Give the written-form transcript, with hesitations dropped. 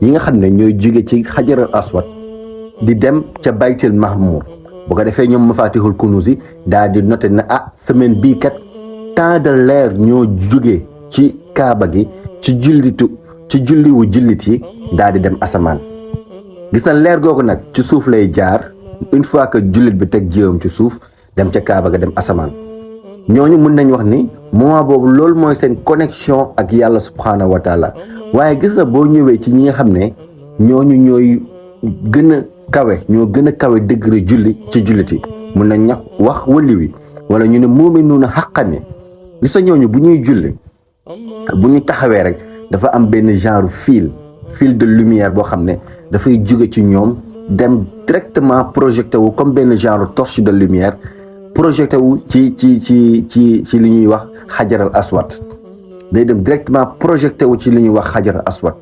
yi nga xam ne ñooy jóge ci xajaral aswad di dem ca baytil mahmour bu ko defee ñoom mafatihul kunuzi daal di noté na semaine bii kat tant de leer ñoo jóge ci kaaba gi ci julliwu jullit yi daal di dem asamaan gis na leer googu nag ci suuf lay jaar une fois que jullit bi teg jéewam ci suuf dem ca kaaba ga dem asamaan ñooñu mun nañ wax ni moment boobu loolu mooy seen connexion ak yàlla subhanahu wa taala waaye gis na boo ñëwee ci ñi nga xam ne ñooñu ñooy gën a kawe ñoo gën a kawe degré julli ci jullit yi mun nañ wax wali wi wala ñu ne mu'minuuna haqqan gis na ñooñu bu ñuy julli bu ñu taxawee rek dafa am benn genre fil de lumière boo xam ne dafay jóge ci ñoom dem directement projeté wu comme benn genre torche de lumière projeté wu ci li ñuy wax xajaral aswad day dem directement projeté wu ci li ñuy wax xajaral aswad